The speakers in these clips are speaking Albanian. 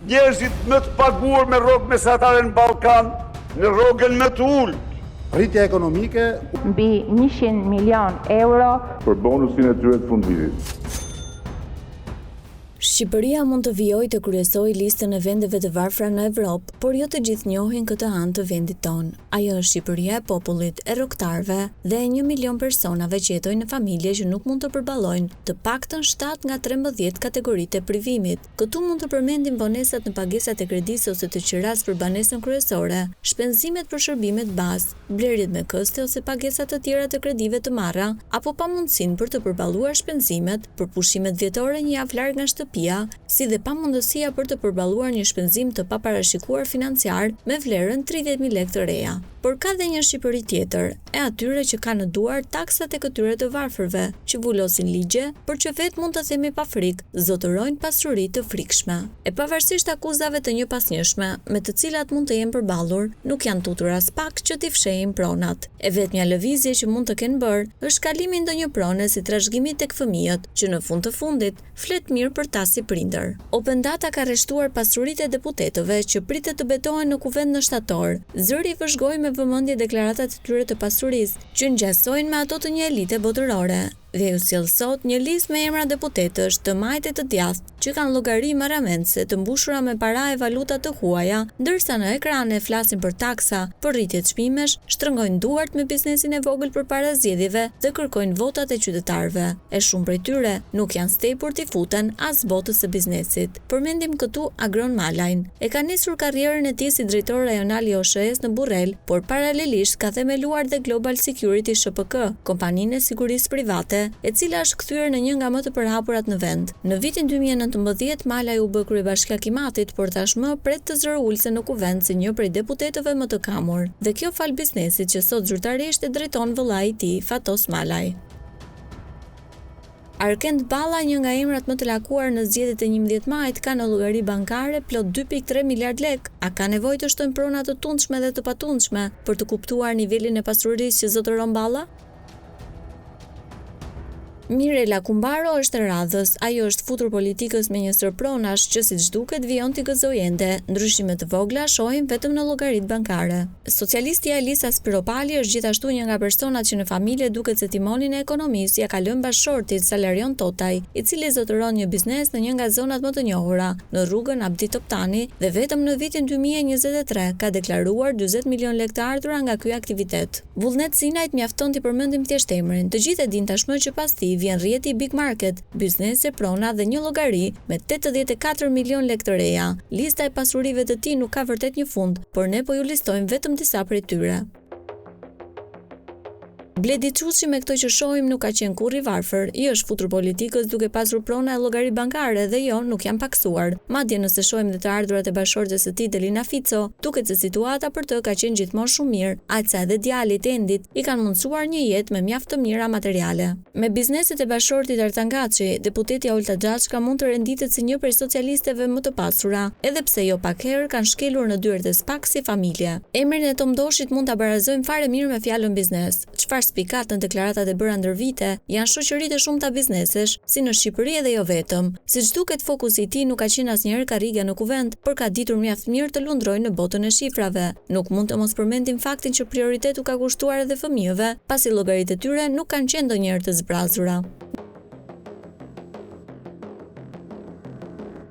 Njerëzit më të paguar me rrogë mesatare në Ballkan, në rrogën më të ulët. Rritja ekonomike mbi 100 milionë euro për bonusin e tyre të fundvitit. Shqipëria mund të vijojë të kryesojë listën e vendeve të varfra në Evropë, por jo të gjithë njohin këtë anë të vendit tonë. Ajo është Shqipëria e popullit, e rrogëtarëve dhe e një milion personave që jetojnë në familje që nuk mund të përballojnë të paktën shtatë nga 13 kategoritë e privimit. Këtu mund të përmendim vonesat në pagesat e kredisë ose të qirasë për banesën kryesore, shpenzimet për shërbimet bazë, blerjet me këste ose pagesa të tjera të kredive të marra, apo pamundësinë për të përballuar shpenzimet për pushimet vjetore një javë larg nga shtëpia, si dhe pamundësia për të përballuar një shpenzim të paparashikuar financiar me vlerën 30.000 lekë të reja. Por ka dhe një Shqipëri tjetër, e atyre që kanë në duar taksat e këtyre të varfërve, që vulosin ligje, por që vetë mund të themi pa frikë, zotërojnë pasuri të frikshme. E pavarësisht akuzave të njëpasnjëshme, me të cilat mund të jenë përballur, nuk janë tutur aspak që t'i fshehin pronat. E vetmja lëvizje që mund të kenë bërë, është kalimi i ndonjë prone si trashëgimi tek fëmijët, që në fund të fundit, flet mirë për ta si prindër. Open Data ka rreshtuar pasuritë e deputetëve që pritet të betohen në Kuvend në shtator. Zëri vëzhgoi me vëmendje deklaratat e tyre të pasurisë, që ngjasojnë me ato të një elite botërore. Dhe ju sjell sot një listë me emra deputetësh, të majtë e të djathtë, që kanë llogari marramendëse të mbushura me para e valuta të huaja, ndërsa në ekrane flasin për taksa, për rritje çmimesh, shtrëngojnë duart me biznesin e vogël përpara zgjedhjeve dhe kërkojnë votat e qytetarëve. E shumë prej tyre nuk janë stepur t'i futen as botës së biznesit. Përmendim këtu Agron Malajn. E ka nisur karrierën e tij si drejtor rajonal i OSHEE-s në Burrel, por paralelisht ka themeluar dhe Global Security SHPK, kompaninë e sigurisë private, e cila është kthyer në një nga më të përhapurat në vend. Në vitin 2019, Malaj u bë kryebashkiak i Matit, por tashmë pret të zërë ulëse në Kuvend si një prej deputetëve më të kamur. Dhe kjo falë biznesit që sot zyrtarisht e drejton vëllai i tij, Fatos Malaj. Arkend Balla, një nga emrat më të lakuar në zgjedhjet e 11 majit, ka në llogari bankare plot 2.3 miliard lekë. A ka nevojë të shtojmë prona të tundshme dhe të patundshme për të kuptuar nivelin e pasurisë që zotëron Balla? Mirela Kumbaro është e radhës. Ajo është futur politikës me një sërë pronash që siç duket vijon t'i gëzojë ende. Ndryshime të vogla shohim vetëm në llogaritë bankare. Socialistja Elisa Spiropali është gjithashtu një nga personat që në familje duket se timonin e ekonomisë ia ka lënë bashkëshortit Salarion Totaj, i cili zotëron një biznes në një nga zonat më të njohura, në rrugën Abdi Toptani dhe vetëm në vitin 2023 ka deklaruar 40 milion lekë të ardhura nga ky aktivitet. Vullnet Sinajt mjafton t'i përmendim thjesht emrin, të gjithë e dinë tashmë që pas tij vjen rrjeti i Big Market, biznese, prona dhe një llogari me 84 milion lekë të reja. Lista e pasurive të tij nuk ka vërtet një fund, por ne po ju listojmë vetëm disa prej tyre. Bledi Çuçi me këto që shohim nuk ka qenë kurrë i varfër, i është futur politikës duke pasur prona e llogari bankare dhe jo, nuk janë pakësuar. Madje nëse shohim dhe të ardhurat e bashkëshortes së tij Delina Fico, duket se situata për të ka qenë gjithmonë shumë mirë, aq sa edhe djalit Endit i kanë mundësuar një jetë me mjaft të mira materiale. Me bizneset e bashkëshortit Artan Gaçi, deputetja Olta Xhaçka mund të renditet si një prej socialisteve më të pasura, edhe pse jo pak herë kanë shkelur në dyert e SPAK si familje. Emrin e Tom Doshit mund ta barazojmë fare mirë me fjalën biznes. Çfarë spikat në deklaratat e bëra ndër vite, janë shoqëri të shumta biznesesh, si në Shqipëri edhe jo vetëm. Siç duket fokusi i tij nuk ka qenë asnjëherë karrigia në Kuvend, por ka ditur mjaft mirë të lundrojë në botën e shifrave. Nuk mund të mos përmendim faktin që prioritet u ka kushtuar edhe fëmijëve, pasi llogaritë e tyre nuk kanë qenë ndonjëherë të zbrazura.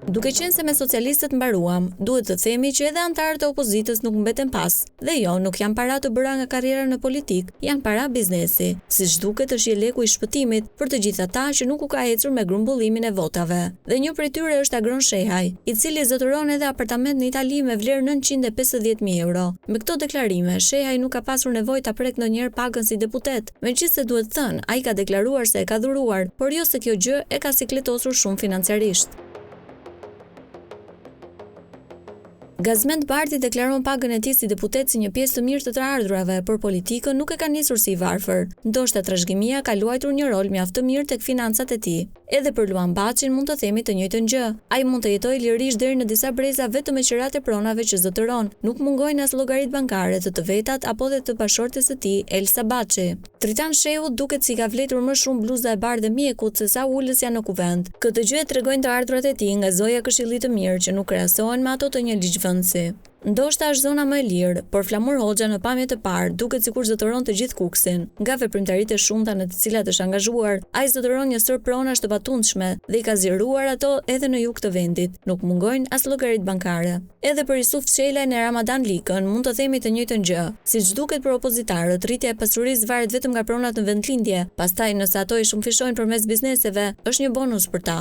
Duke qenë se me socialistët mbaruam, duhet të themi që edhe anëtarët e opozitës nuk mbeten pas. Dhe jo, nuk janë para të bëra nga karriera në politikë, janë para biznesi. Siç duket është jeleku i shpëtimit për të gjithë ata që nuk u ka ecur me grumbullimin e votave. Dhe një prej tyre është Agron Shehaj, i cili zotëron edhe apartament në Itali me vlerë 950.000 euro. Me këto deklarime, Shehaj nuk ka pasur nevojë ta prekë ndonjëherë pagën si deputet, megjithëse duhet thënë, ai ka deklaruar se e ka dhuruar, por jo se kjo gjë e ka sikletosur shumë financiarisht. Gazment Bardhi deklaron pagën e tij si deputet si një pjesë të mirë të të ardhurave, por politikën nuk e ka nisur si i varfër. Ndoshta trashëgimia ka luajtur një rol mjaft të mirë tek financat e tij. Edhe për Luan Baçin mund të themi të njëjtën gjë. Ai mund të jetojë lirisht deri në disa breza vetëm me qiratë e pronave që zotëron. Nuk mungojnë as llogaritë bankare të të vetat apo dhe të bashkëshortes së tij, Elsa Baçi. Tritan Shehut duket se i ka vlejtur më shumë bluza e bardhë e mjekut se sa ulësja në Kuvend. Këtë gjë e tregojnë të ardhurat e tij nga zoja e Këshillit të Mirë që nuk krahasohen me ato të një ligjvënësi. Ndoshta është zona më e lirë, por Flamur Hoxha në pamje të parë duket sikur zotëron të gjithë Kukësin. Nga veprimtaritë e shumta në të cilat është angazhuar, ai zotëron një sërë pronash të patundshme dhe i ka zgjeruar ato edhe në jug të vendit. Nuk mungojnë as llogaritë bankare. Edhe për Isuf Çelajn e Ramadan Likën mund të themi të njëjtën gjë. Siç duket për opozitarët, rritja e pasurisë varet vetëm nga pronat në vendlindje, pastaj nëse ato i shumëfishojnë përmes bizneseve, është një bonus për ta.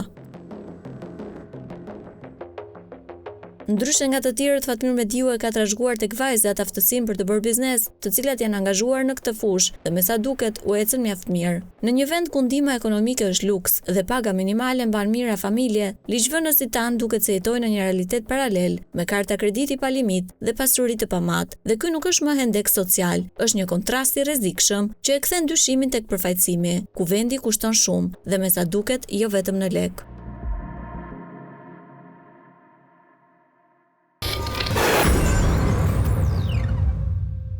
Ndryshe nga të tjerët, Fatmir Mediu e ka trashëguar tek vajzat aftësinë për të bërë biznes, të cilat janë angazhuar në këtë fushë dhe me sa duket u ecën mjaft mirë. Në një vend ku ndihma ekonomike është luks dhe paga minimale mban mijëra familje, ligjvënësit tanë duket se jetojnë në një realitet paralel, me karta krediti pa limit dhe pasuri të pamatë. Dhe ky nuk është më hendek social, është një kontrast i rrezikshëm që e kthen dyshimin tek përfaqësimi. Kuvendi kushton shumë dhe me sa duket jo vetëm në lekë.